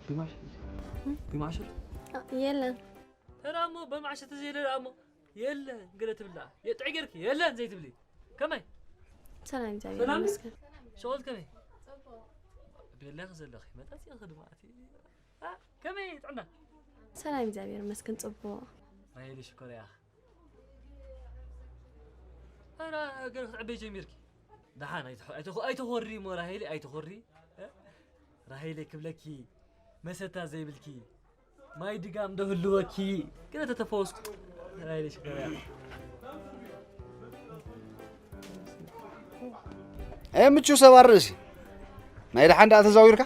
ብማሸት ብማሸት የለን። ተራሞ በማሸት ዘይለ ራሞ የለን። ገለ ትብላ የጥዕ ጌርክ የለን ዘይትብሊ ከመይ? ሰላም እግዚኣብሔር ሰላም? ይመስገን። ሸወት ከመይ? ቤላ ዘለኺ መጣ ጽያ ከድማ ኣቲ አ፣ ከመይ ጥዕና? ሰላም እግዚኣብሔር ይመስገን ጽቡቕ። ማይሊ ሽኮር ያኽ። ኣራ ገር ክትዕበይ ጀሚርኪ። ደሓን ኣይትኾ- ኣይትኾ- ኣይትኾሪ እሞ ራሄሊ ኣይትኾሪ። እ? ራሄሊ ክብለኪ መሰታ ዘይብልኪ ማይ ድጋም ዶ ህልወኪ? ግን ተተፈወስኩ። ራሄሊ ሽኮር ያኽ። ኤ ምቹ ሰባር ርእሲ ናይ ደሓን ደኣ ተዛዊርካ?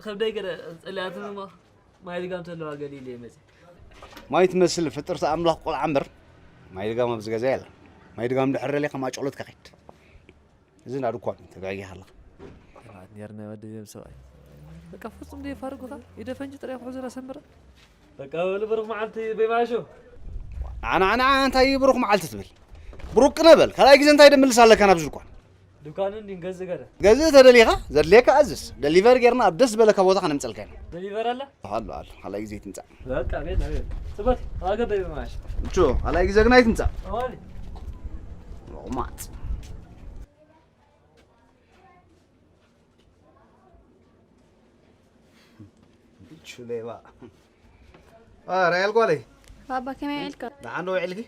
ከብደይ ገለ ጸልያትንማ ማይ ድጋም ተለዋ ገሊለ ይመጽእ። ማይ ትመስል ፍጥርቲ ኣምላኽ ቆልዓ እምበር ማይ ድጋም ኣብዚ ገዛ የለን። ማይ ድጋም ድሕር ደሊኻ ማጨሎት ከኸይድ። እዚ እንዳ ድኳን እዩ፣ ተጋጊኻ ኣለኻ። ተባዕት ኔርና ወዲ ሰብ ሰብኣይ። በቃ ፍጹም ደይ ፋርጉኻ። ኢደ ፈንጂ ጥራይ ክሕዙ ላሰምረ። በቃ በሉ ብሩኽ መዓልቲ በይባሾ። ኣና ኣና እንታይ ብሩኽ መዓልቲ ትብል? ብሩቅ ነበል ካልኣይ ግዜ እንታይ ደምልስ ኣለካ ናብዚ ድኳን? ድኳን እንዲ ገዝ ገለ። ገዝ ተደሊኻ ዘድልየካ ኣዝዝ። ደሊቨር ጌርና ኣብ ደስ ዝበለካ ቦታ ከነምጸልካ ኢና። ደሊቨር ኣለ? ኣሎ ኣሎ ካልኣይ ግዜ ትምጻእ። በቃ ቤት ቤት ጽበት ኣገበይ በማሽ። እቹ ካልኣይ ግዜ ግን ኣይትምጻእ። ኣዋሊ። ሎማት። እቹ ሌባ። አ ራያል ጓለይ። ባባ ከመይ ውዒልካ? ደሓን ዶ ውዒልኪ?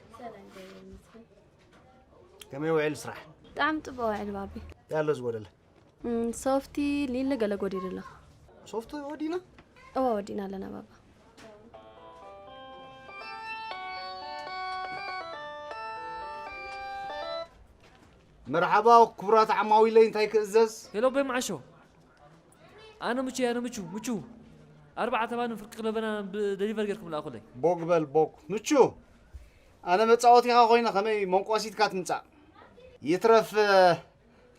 ከመይ ውዒል ስራሕ? ብጣዕሚ ጽቡቕ ውዒል ባቢ። ያሎ ዝጎደለ? እም፣ ሶፍቲ ሊሊ ገለ ጎዲሉ ኣሎ። ሶፍቲ ወዲና? እወ ወዲና ኣለና ባባ። መርሓባ ክቡራት ዓማዊለይ እንታይ ክእዘዝ? ሄሎ በይ መዓሾ። ኣነ ምቹ ኣነ ምቹ ምቹ ኣርባዕተ ባንን ፍርቂ ለበና ብደሊቨር ጌርኩም ለኣኹለይ። ቦግ በል ቦግ ምቹ። ኣነ መጻወቲኻ ኮይነ ከመይ መንቋሲትካ ትምጻእ? ይትረፍ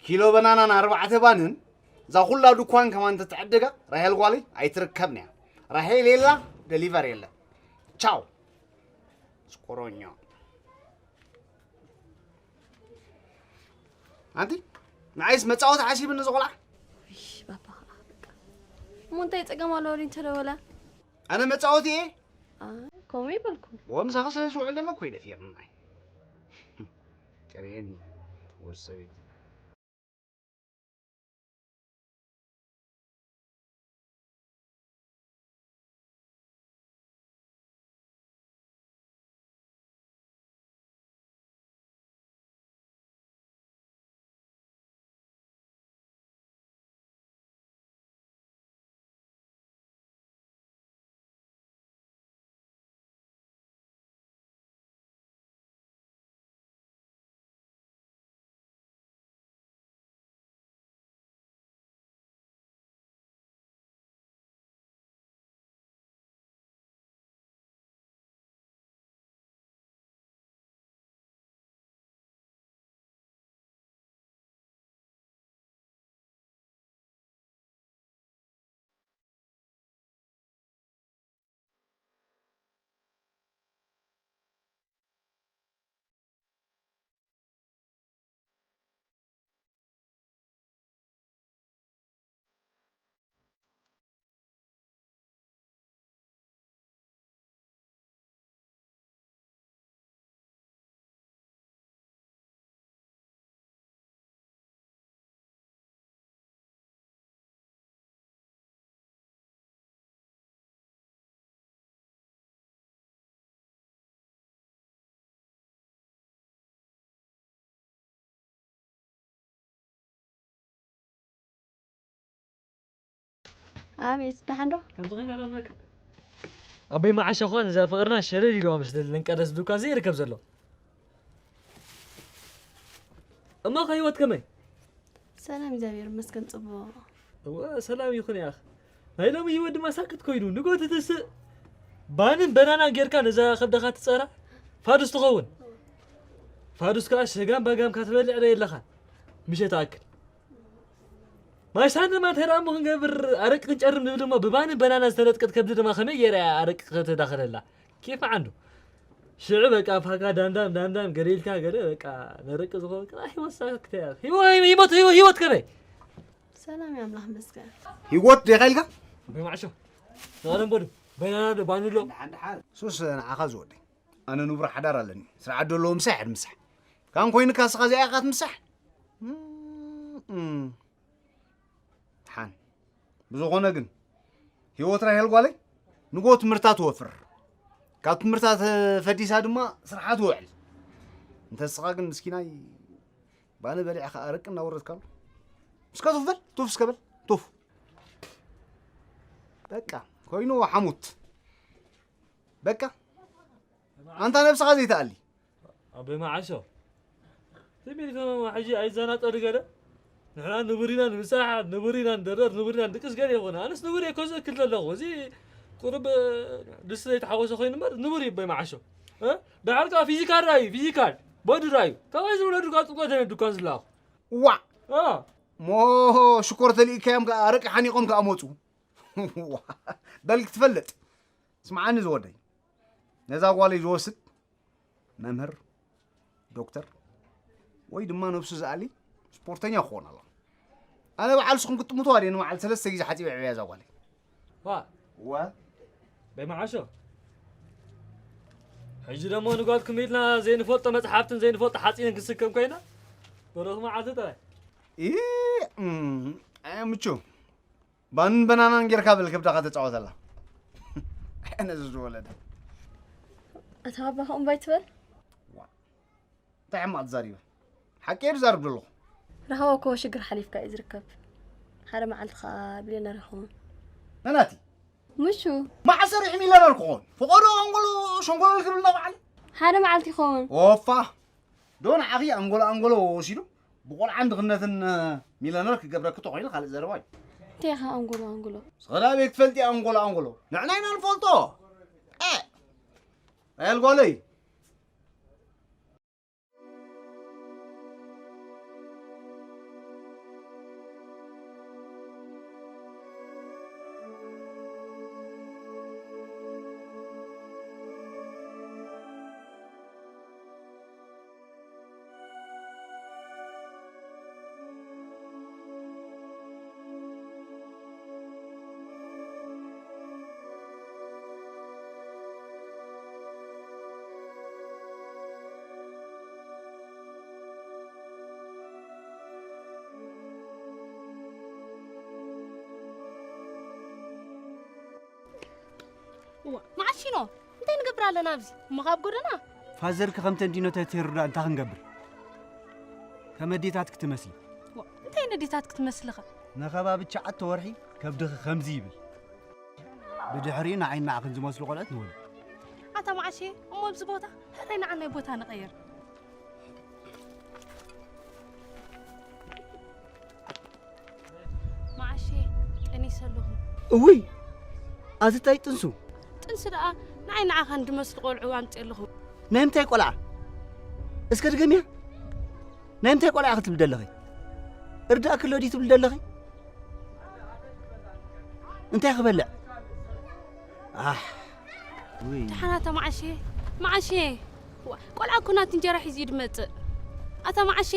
ኪሎ በናናን ኣርባዕተ ባንን እዛ ኩላ ድኳን ከማን ተትዕድጋ ራሄል ጓለይ ኣይትርከብን እያ። ራሄል የላ ደሊቨር የለ። ቻው ስቆሮኛ። ኣንቲ ንዓይስ መጻወቲ ሓሲብኒ እዚ ቆልዓ። እሽ ባባ ኸዓ በቃ። እሞ እንታይ ጸገም ኣለዎ ድዩ እንተደወለ? ኣነ መጻወቲ እየ። ኣይ ከምኡ ይበልኩም። ወምሳኺ ስለ ዝውዕል ደማ ኮይነ ፊርናይ። ቀርየኒ ወሰቢ። ኣቤት ደሓን ዶ? ከምዚ ኮይና ዶ ንረክብ? ኣቦይ መዓሸ እኳ ነዛ ፍቕርና ሸለል ኢልዋ ምስ ደሊ ልንቀደስ ዱካ ዘይርከብ ዘሎ። እሞ ከ ህይወት ከመይ? ሰላም እግዚኣብሔር ይመስገን ጽቡቕ። እወ ሰላም ይኹን ያኽ። ናይ ሎሚ ህይወት ድማ ሳክት ኮይኑ ንጎ ትትስእ ባንን በናናን ጌርካ ነዛ ከብደኻ ትጸራ ፋዱስ ትኸውን። ፋዱስ ከኣ ሸጋም ባጋምካ ትበልዕ ዶ የለኻን ምሸት ኣክል። ማይ ሳንድማ እንታይ ደኣ እሞ ክንገብር ኣረቂ ክንጨርም ንብል እሞ ብባንን በናናን ዝተነጥቀት ከብዲ ድማ ከመይ ገይራ እያ ኣረቂ ከተዳኽለላ? ኬፍ ዓንዱ። ሽዑ በቃ ፋካ ዳንዳም ዳንዳም ገለ ኢልካ ገለ በቃ ነረቂ ዝኸውን ቅራ ህይወት ሳክት እያ። ህይወት ህይወት ህይወት ከመይ? ሰላም የኣምላኽ ይመስገን። ህይወት ዲኻ ኢልካ? በይ መዓሾ። ተቐደም በሉ። በይናና ዶ ባንሎ። ሱስ ንዓኻ ዝወደይ። ኣነ ንቡር ሓዳር ኣለኒ። ስርዓት ዶ ኣለዎ ምሳሕ? ምሳሕ። ካን ኮይንካ ስኻ እዚኣ ኢኻ ትምሳሕ? እም፣ እም። ሓን። ብዝኾነ ግን፣ ህይወት ራሄል ጓለይ፣ ንጎ ትምህርታ ትወፍር። ካብ ትምህርታ ተፈዲሳ ድማ ስርሓ ትውዕል። እንተ ስኻ ግን ምስኪናይ፣ ባኒ በሊዕኻ ኣረቂ እናወረድካሉ። እስከ ቱፍ በል፣ ቱፍ እስከ በል፣ ቱፍ። በቃ፣ ኮይኑ ሓሙት። በቃ፣ ኣንታ ነብስኻ ዘይትኣሊ። ኣቦይ መዓሾ። ትም ኢልካ ሕጂ ኣይዘናጠሉ ገለ። ንሕና ንቡር ኢና ንምሳሕ፣ ንቡር ኢና ንደረር፣ ንቡር ኢና ንድቅስ ገለ ይኾነ። ኣነስ ንቡር እየ እኮ ዝእክል ዘለኹ። እዚ ቁሩብ፣ እ፣ ድስቲ ዘይተሓወሶ ኮይኑ እምበር ንቡር እዩ ኣቦይ መዓሾ። እ? ደሓር ከኣ ፊዚካል ራእዩ፣ ፊዚካል። ቦዲ ራእዩ። ካባይ ዝውለዱ ከኣ ጽቡቕ ኣይኮነን ድኳን ዝለኣኹ። ዋዕ! እ። እሞ ሽኮር ተልኢካዮም ከኣ ኣረቂ ሓኒቖም ከኣ መጹ። በል ክትፈልጥ። ስምዓኒ ዝወደይ። ነዛ ጓለይ ዝወስድ መምህር፣ ዶክተር ወይ ድማ ነብሱ ዝኣሊ ስፖርተኛ ክኾን ኣለዎ። ኣነ በዓል ንስኹም ክትጥምቱ ኣድየ ንበዓል ሰለስተ ግዜ ሓጺበ ዕብያ እዛ ጓለይ። ዋ። ወ? በይ መዓሾ። ሕጂ ደሞ ንጓልኩም ኢልና ዘይንፈልጦ መጽሓፍትን ዘይንፈልጦ ሓጺንን ክንስከም ኮይና? በረኹ መዓልቲ ጥራይ። ኢ፣ እም፣ ኣየ ምቹ። ባንን በናናን ጌርካ በል ከብዳኻ ተጻወተላ። ኣነ ዝወለደ። ኣታ ኣባ ከምኡ ባይትበል። ዋ። እንታይ ሕማቕ ትዛሪበ? ሓቂ እየ ዝዛረብ ዘለኹ። ራህዋ እኮ ሽግር ሓሊፍካ እዩ ዝርከብ። ሓደ መዓልቲ ኸኣ ቢልዮነር ይኸውን። መናቲ? ምሹ። መዓስ ሰሪሑ ሚልዮነር ክኸውን? ፈቐዶ ኣንጎሎ ሸንጎሎ ክብል እናበዓለ? ሓደ መዓልቲ ይኸውን። ኦፋ። ዶ ንዓኺ ኣንጎሎ ኣንጎሎ ወሲዱ ብቆልዓን ድኽነትን፣ እ፣ ሚልዮነር ክገብረኪ ተኾይኑ ካልእ ዘረባ እዩ። እንታይ ኢኻ ኣንጎሎ ኣንጎሎ? ስኽዳ ቤት ትፈልጢ ኣንጎሎ ኣንጎሎ። ንዕና ኢና ንፈልጦ። እ፣ ኣየል ጓለይ። እዋ፣ መዓስ ሽኖ? እንታይ ንገብር ኣለና ኣብዚ? እሞ ካብ ጎደና? ፋዘርኪ ከም ተንዲኖ ተተይሩ ደኣ እንታይ ክንገብር? ከም ኣዴታትኪ ትመስሊ። ዋ፣ እንታይ ነዴታት ክትመስልኻ? ንኸባቢ ትሽዓተ ወርሒ ከብድኺ ከምዚ ይብል። ብድሕሪኡ ንዓይን ንዓኽን ዝመስሉ ቆልዑት ንወልድ። ኣታ መዓሼ፣ እሞ ኣብዚ ቦታ፣ ሕራይ ንዓናይ ቦታ ንቐይር። መዓሼ፣ ጠኒሰ ኣለኹ። እውይ፣ ኣቲ ታይ ጥንሱ? ጥንሲ ደኣ ንዓይ ንዓኻን ዝመስሉ ቆልዑ ኣምፅእ ኣለኹ። ናይ ምንታይ ቆልዓ? እስከ ድገምያ። ናይ ምንታይ ቆልዓ ክትብል ደለኺ? እርዳእ ክሎ ድዩ ትብል ደለኺ? እንታይ ክበልዕ? ኣሕ፣ ውይ። ደሓን ኣታ መዓሼ፣ መዓሼ። ዋ፣ ቆልዓ እኮ ናቲ እንጀራ ሒዙ እዩ ዝመጽእ። ኣታ መዓሼ፣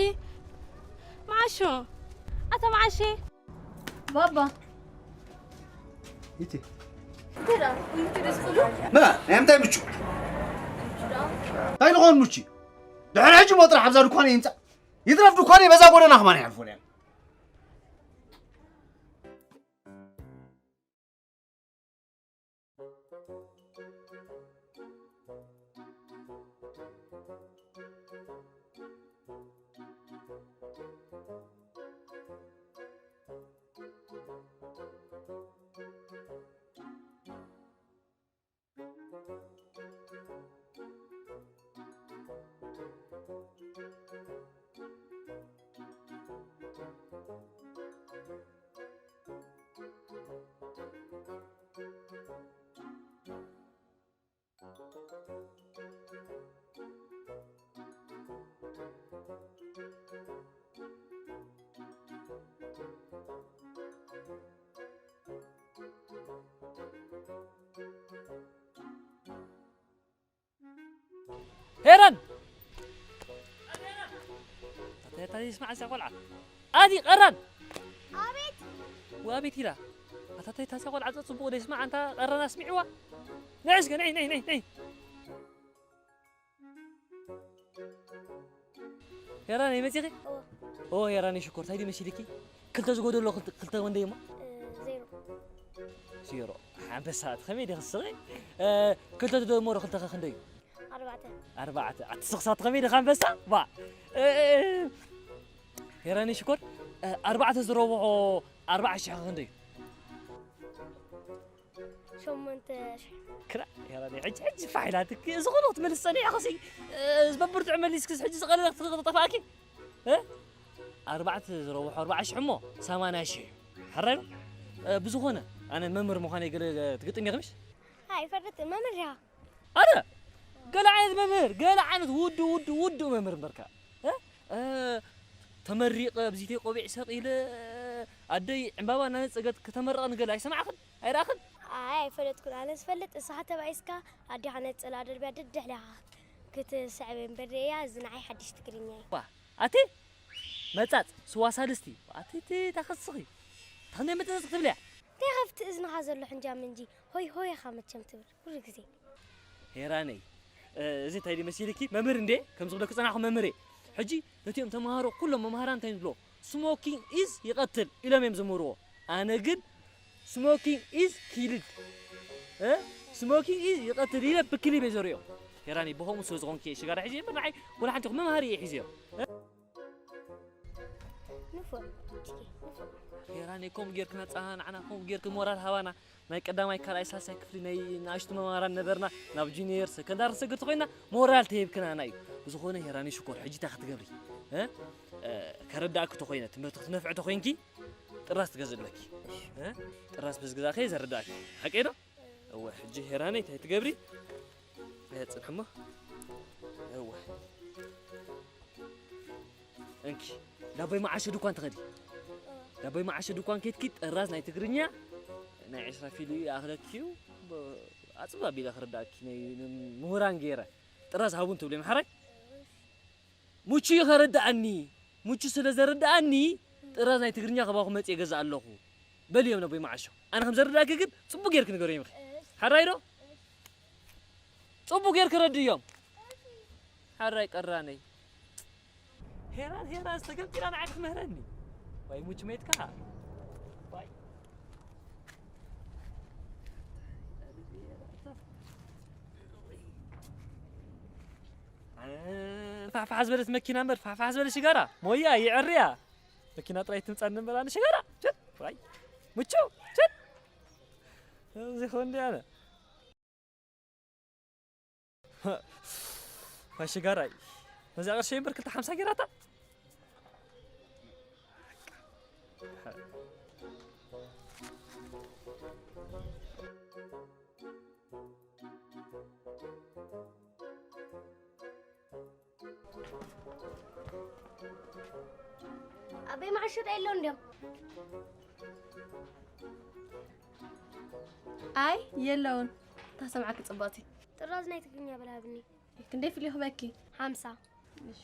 መዓሾ፣ ኣታ መዓሼ። ባባ። ኢቲ። እንታይ ደኣ? ምቹ ደስ ክብሉ? መ፣ ናይ ምንታይ ምቹ? እንታይ ንኾን ምቹ? ድሕሪ ሕጂ ሞ ጥራሕ ኣብዛ ድኳነይ ይምጻእ። ይትረፍ ድኳነይ በዛ ጎደና ከማን ይሓልፎ ነይሩ። ሄረን! ኣታ፣ ኣታ፣ ይስማዕ እዛ ቆልዓ። ኣቲ ቀራን! ኣቤት! ወኣቤት ኢላ። ኣታ ታታይ ታዛ ቆልዓ ጽቡቕ ደይ ስማዕ ኣንታ ቀረና ስሚዕዋ። ንዒ እስከ ንዒ ንዒ ንዒ ንዒ። ሄራነይ መጺኺ? እወ። ኦ ሄራነይ ሽኮር ታይ ድዩ መሲልኪ? ክልተ ዝጎደሎ ክልተ ክልተ ወንደይ እሞ? እ፣ ዜሮ። ዜሮ። ኣንበሳ ኣቲ ከመይ ዲኺ ስኺ? እ፣ ክልተ ትደመሮ ክልተ ከ ክንደይ እዩ? ኣርባዕተ። ኣርባዕተ። ኣቲ ስኽሳት ከመይ ዲኻ ኣንበሳ? ባ። እ፣ ሄራነይ ሽኮር፣ እ፣ ኣርባዕተ ዝረብሖ ኣርባዓ ሽሕ ከ ክንደይ እዩ? ሸሞንተ ሽሕ። ክላ፣ ሄራነይ ሕጂ፣ ሕጂ ፋሕ ኢላትኪ። እዚ ኹሉ ክትመልሲ ጸኒሕክሲ፣ እ፣ በብርትዑ መሊስክስ ሕጂ ዝቐለለ ክጠፍኣኪ? እ? ኣርባዕተ ዝረብሖ ኣርባዓ ሽሕ እሞ ሰማንያ ሽሕ እዩ። ሕራይ ዶ? እ፣ ብዝኾነ፣ ኣነ መምህር ምዃነይ ገለ ትግጥም ኢኺ ምሽ? ኣይፈልጥን፣ መምህር ዲኻ? ኣነ ገለ ዓይነት መምህር፣ ገለ ዓይነት ውዱ፣ ውዱ፣ ውዱ መምህር እምበርካ። እ? እ፣ ተመሪቐ፣ ብዚተይ ቆቢዕ ሰቒለ፣ ኣደይ ዕምባባ እናነጸገት ከተመርቐኒ ገለ ኣይሰማዕክን? ኣይረኣኽን? ኣይ፣ ኣይፈለጥኩን። ኣነ ዝፈልጥ፣ ንስኻ ተባኢስካ ኣዴኻ ነጸላ ደርብያ ደድሕሪኻ ክትስዕብ እምበር እያ፣ እዚ ንዓይ ሓድሽ ትግርኛ እዩ። ዋ፣ ኣቲ መጻጽ፣ ስዋ ሳልስቲ፣ ኣቲ፣ እቲ፣ እታ ከስኺ፣ ተኽንደይ መጻጽ ክትብልያ? እንታይ ካብቲ እዝንኻ ዘሎ ሕንጃ ምንጂ፣ ሆይ ሆይ ኢኻ መቸም ትብል፣ ኩሉ ግዜ። ሄራነይ፣ እ፣ እዚ እንታይ ድዩ መሲልኪ? መምህር እንዴ? ከም ዝብለኪ ጸናኹ መምህር እየ። ሕጂ ነቲኦም ተምሃሮ ኩሎም መምሃራን እንታይ ዝብሎ? ስሞኪንግ ኢዝ ይቐትል ኢሎም እዮም ዝምህርዎ። ኣነ ግን ስሞኪንግ ኢዝ ኪልድ፣ እ? ስሞኪንግ ኢዝ ይቐትል ኢለ ብክሊብ እየ ዘርእዮ። ሄራነይ፣ ብኸምኡ ስለ ዝኾንኪ እየ ሽጋራ ሒዘ እምበር ንዓይ ወላ ሓንቲ ይኹን መምሃሪ እየ ሒዘዮ። እ? ንፉዕ፣ ንፉዕ። ሄራነይ፣ ከምኡ ጌርክና ጸናንዓና፣ ከምኡ ጌርክ ሞራል ሃባና። ናይ ቀዳማይ፣ ካልኣይ፣ ሳልሳይ ክፍሊ ናይ ንኣሽቱ መማራን ነበርና፣ ናብ ጁኒየር፣ ሰከንዳሪ ሰግር ተኾይና ሞራል ተሂብክናና እዩ። ብዝኾነ ሄራነይ ሽኮር፣ ሕጂ እንታይ ክትገብሪ? እ? እ፣ ከረዳእኪ ተኾይነ፣ ትምህርቲ ክትነፍዕ ተኾይንኪ፣ ጥራዝ ትገዝእለኪ። እ? ጥራዝ ምስ ግዛእኺ ዘረዳእኪ። ሓቀይ ዶ? እወ፣ ሕጂ ሄራነይ እንታይ ትገብሪ? እ፣ ጽንሕሞ። እወ። እንኪ፣ ዳቦይ መዓሾ ድኳን ትኸዲ። ዳቦይ መዓሾ ድኳን ኬድኪ ጥራዝ ናይ ትግርኛ ናይ ዕስራ ፊሉ ይኣኽለኪ እዩ። ብ-፣ ኣጽብብ ኣቢለ ክርዳእኪ ናይ ምሁራን ገይረ ጥራዝ ሃቡን ትብሊ ምሓራይ። ምቹ እዩ ከረድኣኒ። ምቹ ስለ ዘረድኣኒ ጥራዝ ናይ ትግርኛ ከባኹ መጽእ ገዛ ኣለኹ። በልዮም ነቦይ መዓሾ። ኣነ ከም ዘረድኣኪ ግን ጽቡቅ ጌርኪ ንገርዮም ኢኺ። ሓራይ ዶ? ጽቡቅ ጌርኪ ረድዮም። ሓራይ ቀራነይ። ሄራን፣ ሄራን፣ ዝተገምጢላ ንዓይ ክትምህረኒ። ዋይ፣ ሙች መይትካ። ዋይ። ፋሕፋሕ ዝበለት መኪና እምበር፣ ፋሕፋሕ ዝበለ ሽጋራ። ሞያ፣ ይዕርያ። መኪና ጥራይ ትምጻኒ እምበር፣ ኣነ ሽጋራ። ችት፣ ዋይ። ሙቹ፣ ችት። እዚ ኾን ድያ ኣነ። ማይ ሽጋራይ። ነዚኣ ቅርሺ እምበር ክልተ ሓምሳ ጌራታ። ኣበይ መዓሾ ዶ የለውን ድዮም? ኣይ የለውን። እታ ሰምዓኪ ጽብቕቲ። ጥራዝ ናይ ትግርኛ በል ሃብኒ። ክንደይ ፍልዩ ክበኪ? ሓምሳ። እሺ።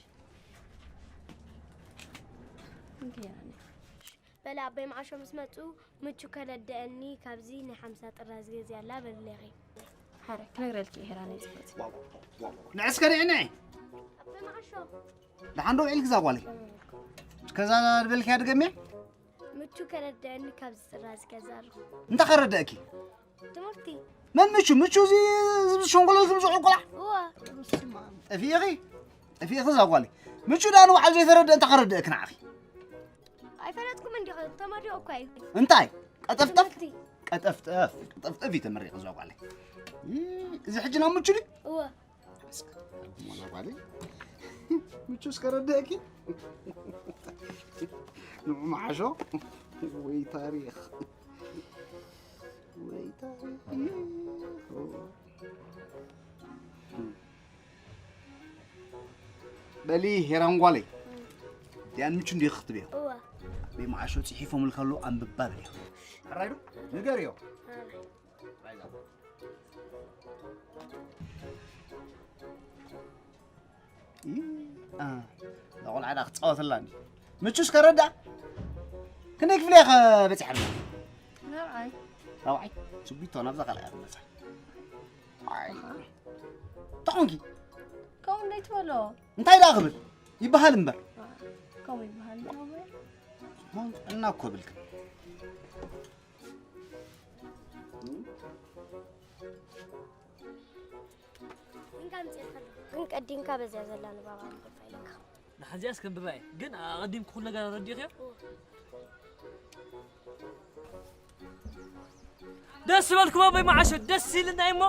እንከያኒ። በለ ኣበይ መዓሾ ምስ መጹ ምቹ ከረድኣኒ ካብዚ ናይ ሓምሳ ጥራዝ ገዝያላ በልለኺ። ሓረ ክነግረልኪ እየ ሄራነይ ጽብቕቲ። ንዕስከ ንዒ ንዒ። ኣበይ መዓሾ? ደሓን ዶ ውዒልኪ እዛ ጓለይ? ከዛ ዝበልክያ ድገምያ? ምቹ ከረድኣኒ ካብዚ ጥራዝ ገዛ ኣለኹ። እንታይ ከረድኣኪ? ትምህርቲ። መን ምቹ? ምቹ እዚ ዝብል ሸንጎሎ ዝምዝዑ ቆልዓ? እወ። ጠፊእኺ? ጠፊእኺ እዛ ጓለይ። ምቹ ደኣ ንባዕሉ ዘይተረድአ እንታይ ከረድኣኪ ንዓኺ? ኣይፈለጥኩም እንዲኹም፣ ተመሪቑ እኳ እዩ። እንታይ? ቀጠፍጠፍ? ትምህርቲ። ቀጠፍጠፍ፣ ቀጠፍጠፍ እዩ ተመሪቑ እዛ ጓለይ። ይ-፣ እዚ ሕጂ ናብ ምቹ ድዩ? እወ። እስከ፣ ሞላ ጓለይ። ምቹ እስከ ረድአኪ። ንዑ መዓሾ። ወይ ታሪኽ። ወይ ታሪኽ። በሊ ሄራን ጓለይ። ዲያን ምቹ እንዲኺ ክትብዮ? እወ። ኣበይ መዓሾ ጽሒፎምልካ ኣለዉ ኣንብባ በልዮ። ሕራይ ዶ? ንገርዮ። ሕራይ። እ፣ እ፣ እዛ ቆልዓ ደኣ ክትጻወተላ እንዲ። ምቹ እስከ ረዳ። ክንደይ ክፍሊ ኢኻ በጺሓ ኣለኻ? ራብዓይ። ራብዓይ? ስጉቶ ናብዛ ካልኣይ እያ ትመጽእ። ኣይ። እንታይ ኾንኪ? ከምኡ እንዴት በሎ? እንታይ ደኣ ክብል? ይበሃል እምበር። ከምኡ ይበሃል እምበር። ጥዕና እኮ ብልክ። ግን ቀዲምካ በዚያ ዘላ ንባብ ኣንብባ ኢለካ። ንሓዚኣስ ከንብባ እየ፣ ግን ኣቐዲምኩ ኩሉ ነገር ኣረዲእኽዮ? ደስ በልኩም ኣቦይ መዓሾ፣ ደስ ኢልና እሞ፣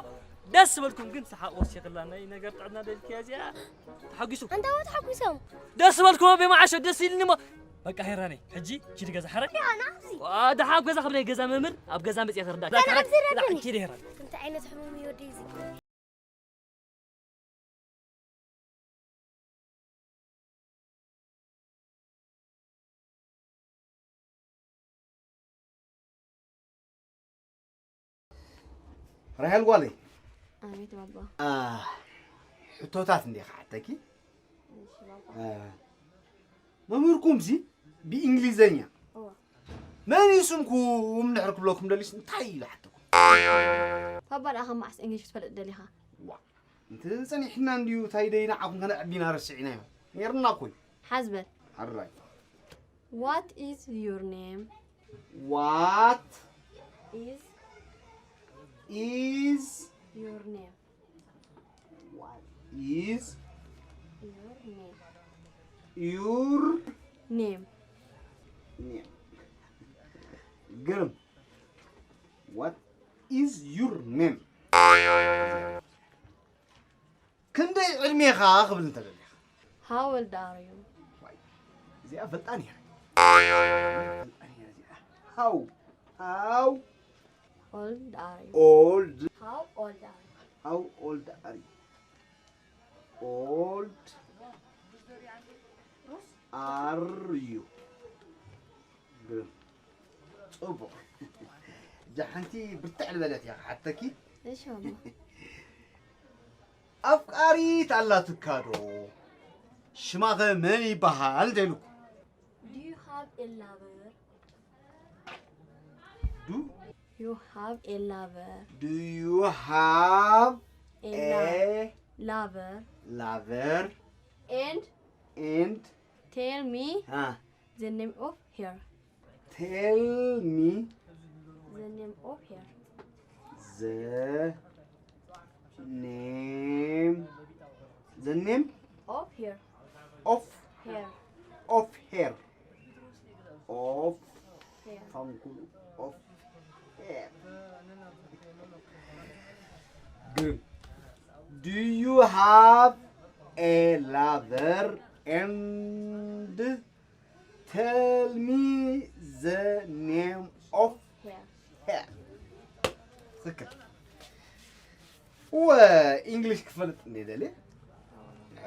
ደስ በልኩም። ግን ሰሓቕ ወሲኽላ፣ ናይ ነገር ጥዕና ደልክያ እዚኣ። ተሓጒሱ። ኣንታ ተሓጒሶም። ደስ በልኩም ኣቦይ መዓሾ፣ ደስ ኢልኒ እሞ። በቃ ሄራነይ፣ ሕጂ ኪዲ ገዛ ሓራይ። ኣነ ኣብዚ። ዋ፣ ደሓ ኣብ ገዛ ክብለይ ገዛ መምህር፣ ኣብ ገዛ መጽየ ክርዳ። ኣነ ኣብዚ ረድኒ። ኪዲ ሄራን። እንታይ ዓይነት ሕሙም እዩ ወደይ እዚ? ራሄል ጓለይ። ኣቤት ባባ። አ፣ ሕቶታት እንዴ ክሓተኪ? እሺ ባባ። አ፣ መምህርኩም ሲ ብእንግሊዘኛ እዋ። መን እዩ ስምኩም እንድሕር ክብለኩም ደሊስ እንታይ ኢሉ ሓተኩም? ባባ ደኣ ካብ መዓስ እንግሊሽ ክትፈልጥ ደሊኻ? ዋ፣ እንተ ጸኒሕና እንድዩ እንታይ ደይ ንዓኹም ከነዕቢና ረሲዕናዮ። ነይርና እኮ እዩ። ሓዝ በል። ሓራይ። What is your name? What Is is your name? What is your name? Your Name. Name? ግርም። What is your name? ክንደይ ዕድሜኻ ክብል እንተደሊኻ? How old are you? ዋይ፣ እዚኣ ፈልጣ ነይረ። ፈልጣ ነይረ እዚኣ። How? How Old are you? Old? How old are you? How old are you? Old are you? ግርም። ጽቡቕ። እዛ ሓንቲ ብርትዕ ዝበለት እያ ክሓተኪ። እሺ፣ ማማ። ኣፍቃሪት ኣላትካ ዶ? ሽማኸ መን ይበሃል? ደልኩ። Do you have a lover? Do You have a lover. Do you have A lo- a Lover. Lover? And And tell me ah, the name of her. Tell me the name of her. The name, the name of her. Of her. Of her. Of her. Thank you. Of her. Good. Do you have a lover and tell me the name of her. ትኽክል። እወ፣ ኢንግሊሽ ክፈልጥ እንደ ደልየ።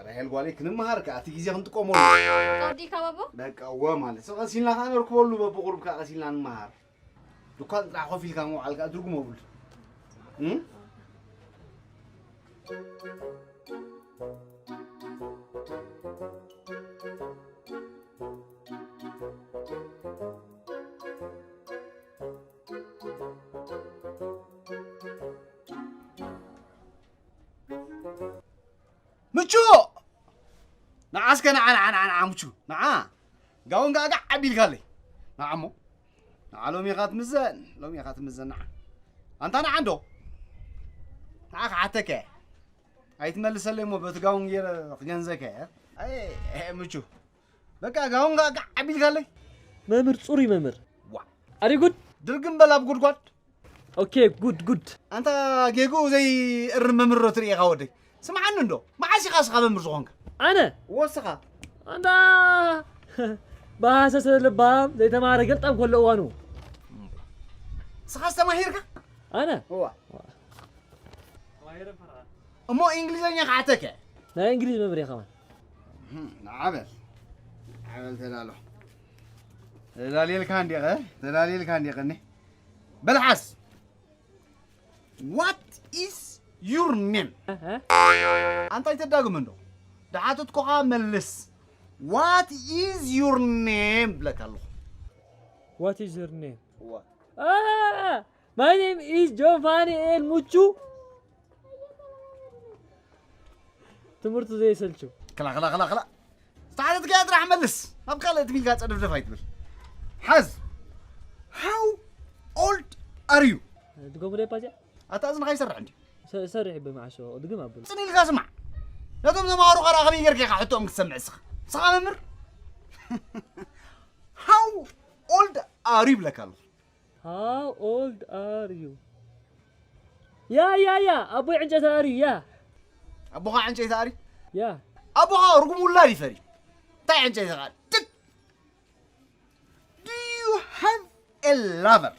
ራሄል ጓለይ ክንመሃር ከኣ እቲ ግዜ ክንጥቀመሉ። ተወዲእካ ባቦ? በቃ እወ ማለት። ቀስ ኢልና ከኣ ነርክበሉ በብቑሩብ ከኣ ቀስ ኢልና ንመሃር። ድኳን ጥራሕ ኮፍ ኢልካ ምውዓል ከኣ ትርጉም የብሉ። እም? ምቹ! ንዓ እስከ ንዓ፣ ንዓ፣ ንዓ፣ ንዓ፣ ምቹ፣ ንዓ። ጋውን ጋጋዕ ኣቢልካለይ። ንዓ እሞ። ንዓ ሎሚ ኢኻ ትምዘን፣ ሎሚ ኢኻ ትምዘን፣ ንዓ። ኣንታ ንዓ እንዶ። ንዓ ክሓተከ። ኣይትመልሰለይ እሞ በቲ ጋውን ገይረ ክገንዘከ። ኣይ፣ ኣይ፣ ምቹ። በቃ ጋውን ጋጋዕ ኣቢልካለይ። መምህር፣ ጽሩይ መምህር። ዋ። ኣሪ ጉድ። ድርግም በል ኣብ ጉድጓድ። ኦኬ፣ ጉድ፣ ጉድ። ኣንታ ጌግኡ ዘይእርም መምህር ዶ ትርኢ ኢኻ ወደይ? ስምዓኒ እንዶ፣ መዓስ ኢኻ እስኻ መምህር ዝኾንካ? ኣነ? ወስኻ? ኣንታ ብሃሰሰ ልባም ዘይተማሃረ ገልጣም ከሎ እዋኑ። እስኻስ ተማሂርካ? ኣነ? እዋ። እሞ እንግሊዘኛ ክሓተከ? ናይ እንግሊዝ መምህር እየ ከማን። እህም፣ ንዓ በል። ንዓ በል ተዳሎ። ተዳልየልካ እንዲኸ? ተዳልየልካ እንዲኸ እኔ? በል ሓስ። What is your name? ኣንታይ ተዳግም እንዶ? ድሓተትኩኻ መልስ። What is your name ብለካ ኣለኹ። What is your name? እዋ። Ah, my name is Giovanni El Muchu. ትምህርቱ ዘይሰልችው። ክላ ክላ ክላ ክላ። ዝተሓተትካያ ጥራሕ መልስ። ኣብ ካልእ ትም ኢልካ ጸደፍደፍ ኣይትብል። ሓዝ። How old are you? ድገሙ ደይ ፓዚያ? ኣታ እዝንኻ ይሰርሕ እንዲ። ሰ- ሰርሕ በይ መዓሾ ድግም ኣብሉ። ጽን ኢልካ ስማዕ። ነቶም ዘማሃሩኻ ደኣ ከመይ ጌርካ ኢኻ ሕቶኦም ክትሰምዕ እስኻ? ንስኻ መምህር? How old are you ብለካ ኣለኹ። How old are you? ያ ያ ያ ኣቦይ ዕንጨይቲ ኣርዩ ያ ኣቦኻ ዕንጨይቲ ኣርዩ? ያ ኣቦኻ ርጉም ውላድ ይፈሪ። እንታይ ዕንጨይቲ ቃል? ትክ! Do you have a lover?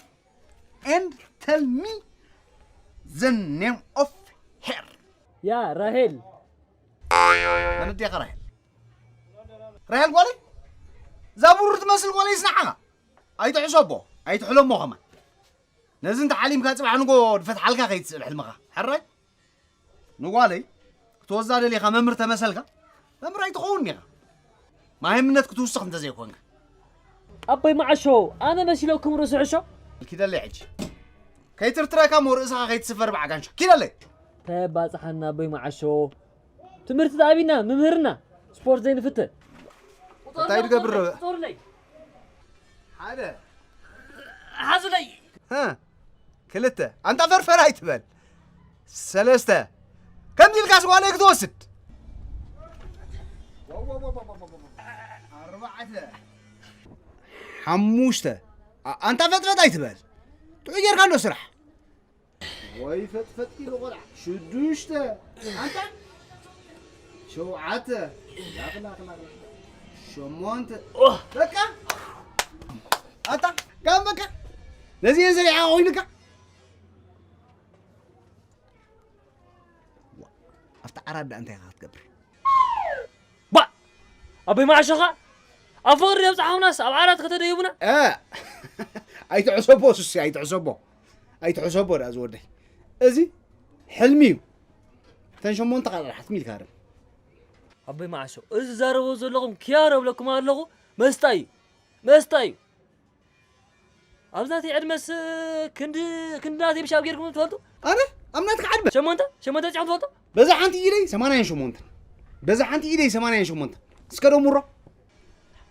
And tell me the name of her. ያ ራሄል። መን ኣዴኻ ራሄል? ራሄል ጓለይ? እዛ ብሩር ትመስል ጓለይ ይስንዓኻ። ኣይትሕሰቦ፣ ኣይትሕለሞ ከማን። ነዚ እንተ ሓሊምካ ጽባሕ ንጎ ድፈትሓልካ ከይትስእል ሕልምኻ። ሕራይ? ንጓለይ ክትወስዳ ደሊኻ መምህር ተመሰልካ? መምህር ኣይትኸውን ኢኻ። ማህምነት ክትውስኽ እንተዘይኮንካ። ኣቦይ መዓሾ፣ ኣነ መሲለኩም ርእሲ ሕሾ? ኪደለይ ሕጂ። ከይትርትረካ እሞ ርእስኻ ከይትስፈር ብዓጋንሾ። ኪደለይ! ተባጽሓና ኣቦይ መዓሾ። ትምህርቲ ተኣቢና፣ ምምህርና፣ ስፖርት ዘይንፍተ። እንታይ ትገብር? ቁጸሩለይ። ሓደ። ሓዙለይ። ሀ፣ ክልተ። ኣንታ ፈርፈር ኣይትበል። ሰለስተ። ከምዚ ኢልካ ስጓለይ ክትወስድ። ኣርባዕተ። ሓሙሽተ። ኣ- ኣንታ ፈጥፈጥ ኣይትበል። ጥዑይ ጌርካ ኣሎ ስራሕ። ወይ ፈጥፈጥ ኢሉ ቆልዓ። ሽዱሽተ። ኣንታ ሸውዓተ። ላኽ፣ ላኽ፣ ላኽ፣ ላኽ። ሸሞንተ። ኦህ። በቃ። ኣታ፣ ጋም በቃ። ነዚ እየ ዘሪዓ ኮይኑካ። ዋ፣ ኣብታ ዓራት ደኣ እንታይ ኢኻ ክትገብር? ባ! ኣቦይ መዓሾኻ ኣብ ፍቕሪ ደብጻሕኹምናስ ኣብ ዓራት ከተደይቡና? እ፣ ኣይትሕሰቦ ሱሲ፣ ኣይትሕሰቦ። ኣይትሕሰቦ ደኣ ዝወደይ። እዚ ሕልሚ እዩ። እተን ሸሞንተ ቃል ጥራሕ ትም ኢልካ ሃረም። ኣቦይ መዓሾ፣ እዚ ዝዛረቦ ዘለኹም ኪያሮ እብለኩም ኣለኹ፣ መስጣ እዩ። መስጣ እዩ። ኣብዚ ናተይ ዕድመስ ክንዲ ክንዲ ናተይ ብሻብ ጌርኩም ትፈልጡ? ኣነ ኣብ ናትካ ዕድመ? ሸሞንተ? ሸሞንተ በጺሕኩም ትፈልጡ? በዛ ሓንቲ ኢደይ ሰማንያን ሸሞንተን። በዛ ሓንቲ ኢደይ ሰማንያን ሸሞንተን። እስከ ደምሮ።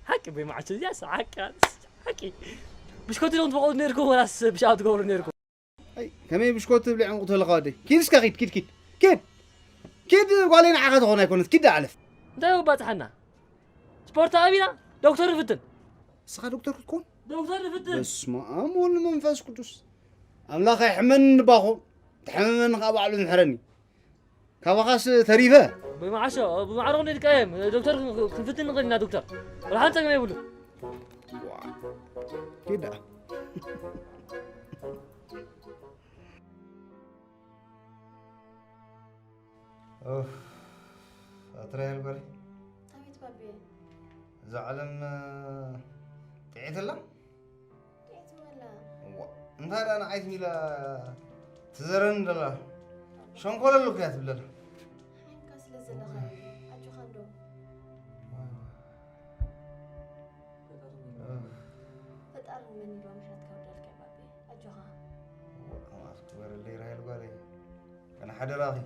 ሓቂ ኣቦይ መዓሾ፣ እዚኣስ ሓቂ፣ ሓቂ። ብሽኮቲ ዶ ትፈቕዱ ነይርኩም ወላስ ብሻብ ትገብሩ ነይርኩም? ኣይ፣ ከመይ ብሽኮቲ ትብሊ ዕንቁ ተለኻ ወደይ? ኪድ እስከ ኪድ፣ ኪድ፣ ኪድ። ኪድ። ኪድ ጓለይ ንዓኻ ትኾን ኣይኮነት። ኪድ ደኣ ኣለፍ። እንታይ ባጽሓና? ስፖርት ኣቢና ዶክተር ንፍትን። ንስኻ ዶክተር ክትኮን? ዶክተር ንፍትን። በስመ ኣብ ወወልድ መንፈስ ቅዱስ። ኣምላኽ ኣይሕመኒ ባኹ፣ ተሐመመኒ ኸዓ ባዕሉ ምሕረኒ። ካባኻስ ተሪፈ። ብመዓሾ፣ ብማዕረ ክንዲ ድቃየም፣ ዶክተር ክንፍትን ንኽእል ኢና ዶክተር። ወላ ሓንቲ ጸገም የብሉን። ዋ፣ ኪዳ። ኡፍ፣ ኣትራየል ጓለይ። ኣቤት ባቢየ። እዛ ዓለም፣ እ፣ ጥዒት ኣላ? ጥዒት መላ። እዋ፣ እንታይ ደኣ ንዓይ ትሚላ ትዘረኒ ደላ? ሸንኮለሉ እኮ እያ ትብለላ። ሓይንካ ስለ ዘለኻ እዩ። ኣጆኻ እንዶ። ኡፍ። ፈጣሪ ንመን ኢሉ ምሕረት ከውርደልካ እዩ ባቢየ። ኣጆኻ። እዋ፣ ከማስ ክበረለይ ራሄል ጓለይ። ግን ሓደራኺ፣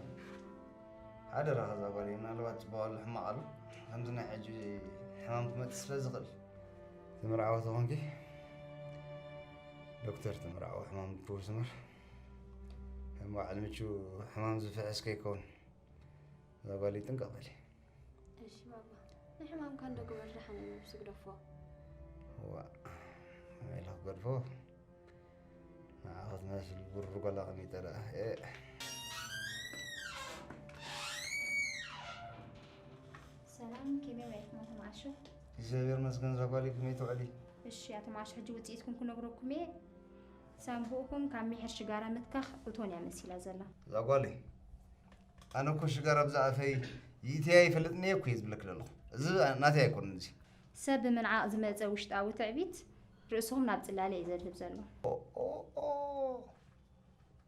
ሓደራኺ እዛ ጓለይ፣ ምናልባት ጽቡቕ ኣሎ ሕማቕ ኣሎ። ከምዚ ናይ ሕጂ ሕማም ክመጽእ ስለ ዝኽእል። ትምርዓዊ ተኾንኪ፣ ዶክተር ትምርዓዊ ሕማም ትፍውስ እምበር፣ ከም በዓል ምቹ ሕማም ዝፍሕስ ከይከውን። እዛ ጓለይ ጥንቀቕ በሊ። እሺ ባባ። ንሕማምካ እንዶ ግበር፣ ደሓን እዩ፣ ነብሱ ግደፎ። እዋ፣ ከመይ ኢለ ክገድፎ? ንዓ ክትመስል ብሩር ጓል ኣቐሚጠ ደኣ። ኤእ። ሰላም፣ ከመይ ውዒልኩም ኣቶ መዓሾ? እግዚኣብሔር ይመስገን፣ እዛ ጓለይ ከመይ ትውዕሊ? እሺ ኣቶ መዓሾ፣ ሕጂ ውፅኢትኩም ክነግረኩም እየ። ሳምቡእኩም ካብ ሚሕር ሽጋራ ምትካኽ እቶን እያ መሲላ ዘላ። እዛ ጓለይ፣ ኣነ እኮ ሽጋራ ብዛ ኣፈይ ይእትያ ይፈልጥኒ እኮ እየ ዝብለኪ ዘለኹ። እዚ ናተይ ኣይኮነን እዚ። ሰብ ብምንዓቕ ዝመጸ ውሽጣዊ ትዕቢት ርእስኹም ናብ ጽላለ እዩ ዘድህብ ዘሎ። ኦ፣ ኦ፣ ኦ።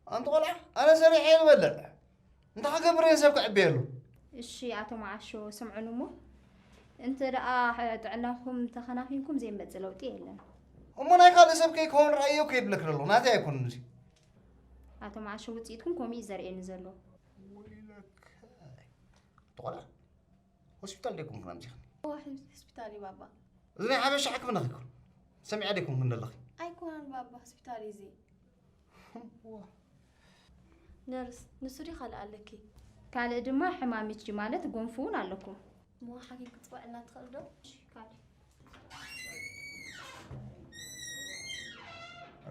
ኣንቲ ቆልዓ፣ ኣነ ሰሪሐ እየ ዝበልዕ። እንታይ ክገብር እየ ሰብ ክዕበየሉ? እሺ፣ ኣቶ መዓሾ፣ ስምዑኒ እሞ፣ እንተ ደኣ ጥዕናኹም ተኸናኺንኩም ዘይመጽእ ለውጢ የለን። እሞ ናይ ካልእ ሰብ ከይከውን ርኣዮ ከይብለክ ዘሎ ናተይ ኣይኮንን እዚ። ኣቶ መዓሾ፣ ውፅኢትኩም ከምኡ እዩ ዘርእየኒ ዘሎ። ወይለከ። ተቆላ፣ ሆስፒታል ደይኮንክን ኣምፂኽኒ? እዋ፣ ሆስፒታል እዩ ባባ። እዚ ናይ ሓበሻ ሕክምና ከይኮን ሰሚዐ ደይኮንክን ዘለኺ? ኣይኮነን ባባ፣ ሆስፒታል እዩ እዚ። ነርስ፣ ንሱ ድዩ ካልእ ኣለኪ? ካልእ ድማ ሕማም ምች ማለት ጎንፊ እውን ኣለኩም። እሞ ሓኪም ክፅዋዕ እናትኽእል ዶ? እሺ፣ ካልእ።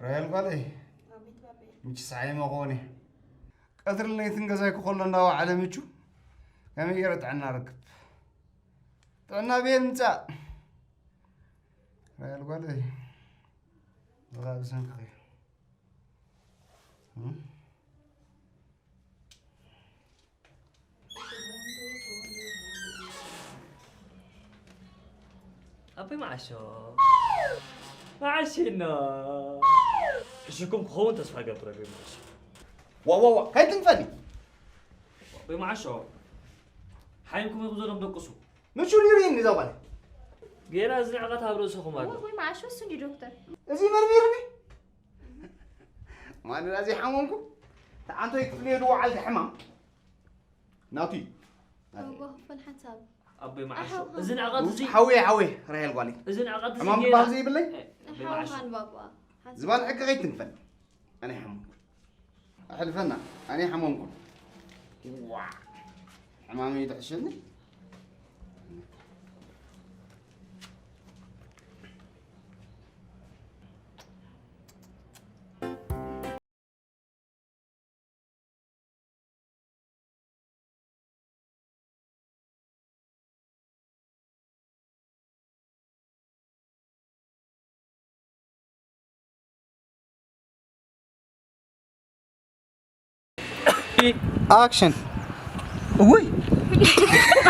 ራሄል ጓለይ፣ ኣቤት ባበይ። ምች ሰዓይ መኾኒ። ቀትርን ለይትን ገዛይ ክኸሎ እንዳወዓለ ምቹ ከመይ ገይረ ጥዕና ርክብ? ጥዕና ቤት ምጻእ። ራሄል ጓለይ፣ እዛ ብሰንክኺ። እም? ኣቦይ መዓሾ። መዓሽና። ሕሽኩም ክኸውን ተስፋ ገብር ኣቦይ መዓሾ። ዋ፣ ዋ፣ ዋ፣ ከይትንፈኒ። ኣቦይ መዓሾ። ሓይምኩም ኢኹም ዘሎም ደቅሱ። ምቹ ነይሩ ይኒ እዛ ጓል። ጌና እዚ ንዕቐት ኣብ ርእስኹም ኣሎ። ወይ መዓሾ እሱ እንዲ ዶክተር። እዚ መርሚርኒ። ማን እዚ ሓመምኩ? ተዓንቶይ ክፍልዮ ድወዓል ሕማም። ናቱ እዩ። እዎ፣ ክፈል ሓንሳብ። ኣቦይ መዓሾ። ኣሓው፣ እዚ ንዕቐት እዚ ሓወይ፣ ሓወይ፣ ራሄል ጓለይ። እዚ ንዕቐት እዚ ሕማም ጌና። ክበሃል ዘይብለይ? እ፣ ኣቦይ ሓው መዓሾ። ሃን ባባ። ሓንሳብ። ዝባን ሕቂ ከይትንፈል። ኣነ ሓመምኩ። ኣሕልፈና። ኣነ ሓመምኩ። ዋ። ሕማመይ ይድሕሸኒ። ኣክሽን። እውይ።